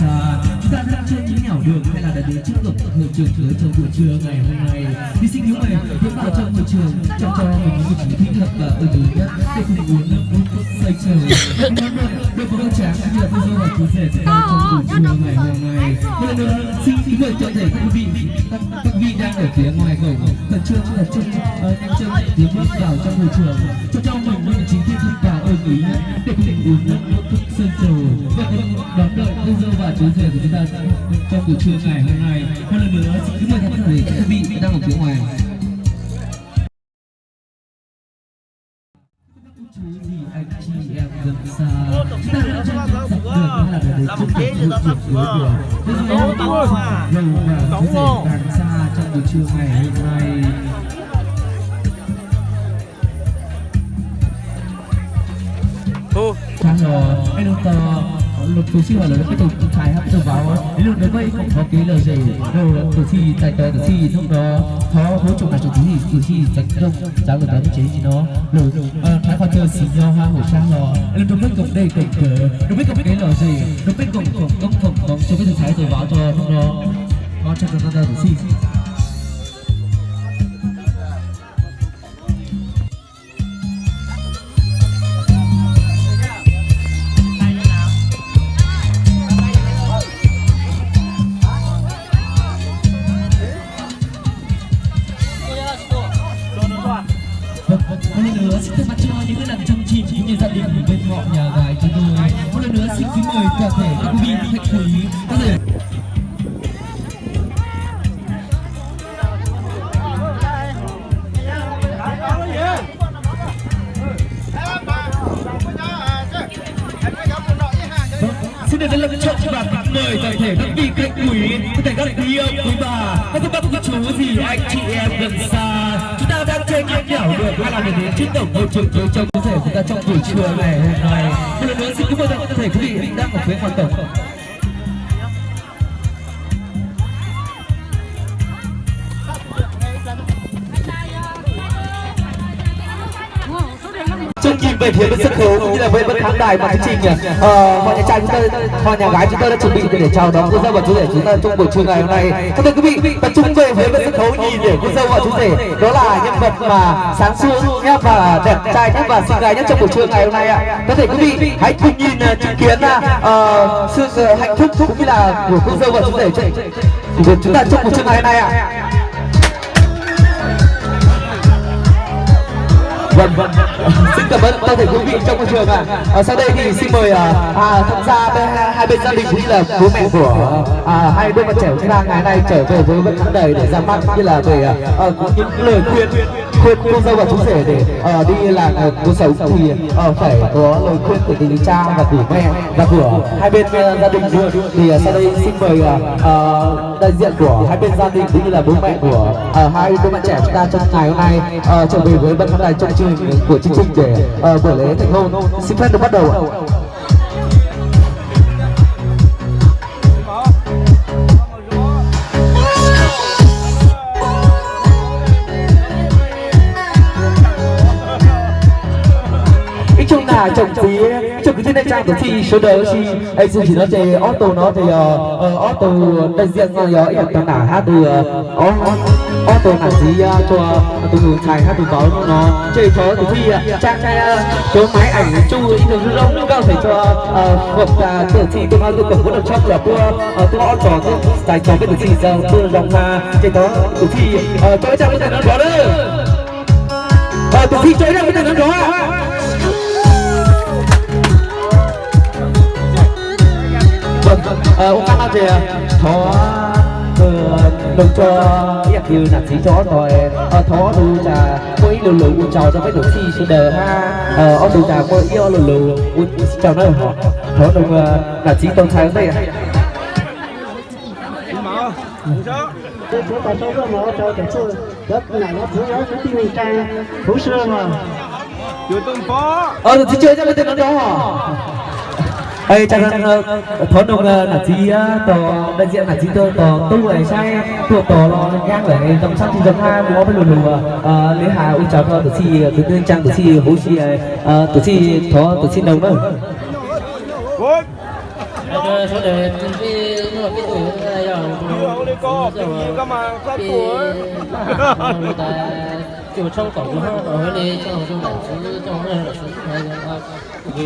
Xa, chúng ta đang trên những nẻo đường hay là đã đến trước cổng hội trường ở trong buổi trưa ngày hôm nay. Thí sinh Hiếu Mời, Hiếu Bảo trong hội trường, trong cho mình những vị trí thích hợp và ưng ý nhất để cùng uống nước cốc sơi trời. Đội bóng Hương Tráng cũng như là cô dâu và chú rể của ta trong buổi trưa ngày hôm nay. Một lần nữa, xin kính mời toàn thể các quý vị, các, các vị đang ở phía ngoài cổng khẩn trương, khẩn trương, ờ, nhanh chân tiến bước vào trong hội trường. Cho, cho mình những vị trí thích hợp và ưng ý nhất để cùng uống nước cốc sơi trời. Và đón đợi cô dâu và chú rể của chúng ta trong buổi trưa ngày hôm nay. Một lần nữa, xin kính mời toàn thể các vị đang ở phía ngoài. Chú gì anh chị em gần xa, chúng ta đang trên dọc đường hay là đã đến trước cổng hội trường cuối đường. Bây giờ, dâu và chú rể đang xa trong buổi trưa ngày hôm nay. Sáng rồi, anh Hùng Tò, luật cử tri và luật các tổng裁hấp tụ báo, đến lượt đối với phòng phó kế lò rể, rồi cử tri tài tòa, cử tri thông đó, phó hố trùng là cử tri, cử tri tránh đông, sáng lượt đón chế gì đó, rồi, ờ, thái khoa thơ xì nho hoa hổ sáng lò, đến lượt đối với cổng đê cổng chợ, đối với cổng kế lò rể, đối với cổng, cổng cống cổng cống, cho với tổng裁tờ báo cho thông đó, có cho cử tri. Vâng, một lần nữa xin thay mặt cho những người làm chương trình cũng như gia đình bên họ nhà gái chúng tôi. Một lần nữa xin kính mời toàn thể các quý vị khách quý có thể Xin được trân trọng và kính mời toàn thể các vị khách quý, tất cả các quý ông, quý bà, các cô bác, cô chú, dì, anh chị em gần xa. Chúng ta đang trên những nẻo đường hay là để đến trước cổng hội trường, chào đón rể của ta trong buổi trưa ngày hôm nay. Một lần nữa xin kính mời toàn thể quý vị đang ở phía ngoài cổng. Chương trình về phía bên sân khấu cũng như là với bên khán đài mà chương trình, ờ, họ nhà trai chúng ta, họ nhà gái chúng ta đã chuẩn bị để chào đón cô dâu và chú rể chúng ta trong buổi trưa ngày hôm nay. Các thưa quý vị, tập trung về phía bên sân khấu nhìn để cô dâu và chú rể. Đó là nhân vật mà sáng sủa nhất và đẹp trai nhất và xinh gái nhất trong buổi trưa ngày hôm nay ạ. Có thể quý vị hãy cùng nhìn, ờ, chứng kiến, ờ, sự, ờ, hạnh phúc cũng như là của cô dâu và chú rể. Chúng ta chúc mừng chúc mừng anh này ạ. Vâng, vâng. Xin cảm ơn toàn thể quý vị trong hội trường ạ. Ờ, sau đây thì xin mời, ờ, à, tham gia bên hai, hai bên gia đình cũng như là bố mẹ của, à, hai đôi bạn trẻ của chúng ta ngày nay trở về với, với khán đài để ra mắt cũng như là để, ờ, ờ, có những lời khuyên, khuyên cô dâu và chú rể để, ờ, đi làm, ờ, cô dâu thì, ờ, phải có lời khuyên của từ cha và của mẹ và của hai bên, ờ, gia đình luôn. Thì, ờ, sau đây xin mời, ờ, ờ, đại diện của hai bên gia đình cũng như là bố mẹ của, ờ, hai đôi bạn trẻ chúng ta trong ngày hôm nay, ờ, trở về với ban khán đài trong trường của chương trình để, ờ, buổi lễ thành hôn. Xin phép được bắt đầu ạ. Ib tsoom nam tsoom txiv, Tsoom kwv tij neej tsaa tuam txhij sawv daws, tab sis es txuj sim no ces ob tug no ces yog ob tug daim ziaj no yog ib yam tug nam hab tug, ob tug nam txiv rua tus ntxhais hab tus vauv no, ces thov tuam txhij tsaa cov maiv eem tsuj ib tug zoo nkauj pem rua foom tas tuam txhij tuaj no tuaj koom huab rooj tshoob los puab tuaj ob txog tuaj txais txog peb tuam txhij txaus tuaj zoo mas, ces thov tuam txhij tso ib zaj nrov nrov lawm. Tuam txhij tso ib zaj nrov nrov. Ua qab no ces thov noog tso ib yam kws nam txiv tso ob tog, thov ob tug tas muaj ib lo lus ua tsaug rua peb tuam txhij sawv daws hab ob tug tas muaj ib ob lo lus ua tsaug na. Thov noog nam txiv tau ntxhais ntej. Tuam txhij tso ib zaj nrov nrov. Thov noog nam txiv tog, daim ziaj nam txiv tog tub saib tuaj tog los nyaab lawm zoo sab tsi zoo hab muaj ob peb lo lus le has ua tsaug rua tuam txhij, kwv tij neej tsaa tuam txhij huv si, tuam txhij thov tuam txhij noog na. Sawv daws, peb tug yog peb tug tshoob tom tus hab li tso tus nam txiv tso,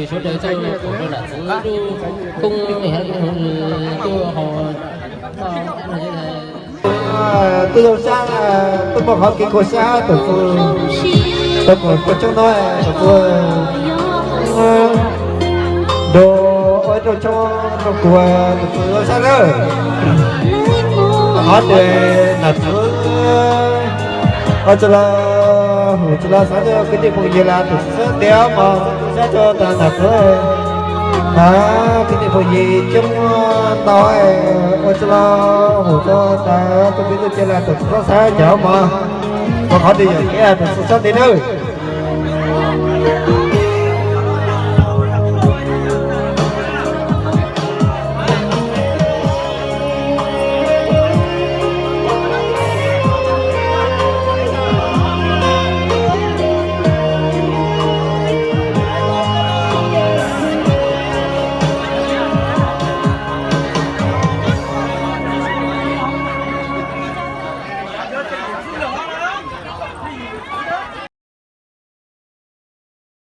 sawv daws tso tom nam txiv lub koob li hab li hauv li tuaj hau. Tuaj zoo sab, tuaj muaj qhov kev kho sab tus txug, tau kom tuaj tshoob no tus txug nrug ua ib rooj tshoob rua kuv tus txug zoo sab lawm. Qhov twg nam txug ua tsi los hum tsi los xaav rua kwv tij phooj ywg las tus txug sab ntiav mog, sab rua tas nam txug. Kwv tij phooj ywg coob ntau, ua tsi los hum rua tas rua kwv tij phooj ywg las tus txug sab ncav mog, ua qhov twg yog kev tus txug sab ntiav nawb.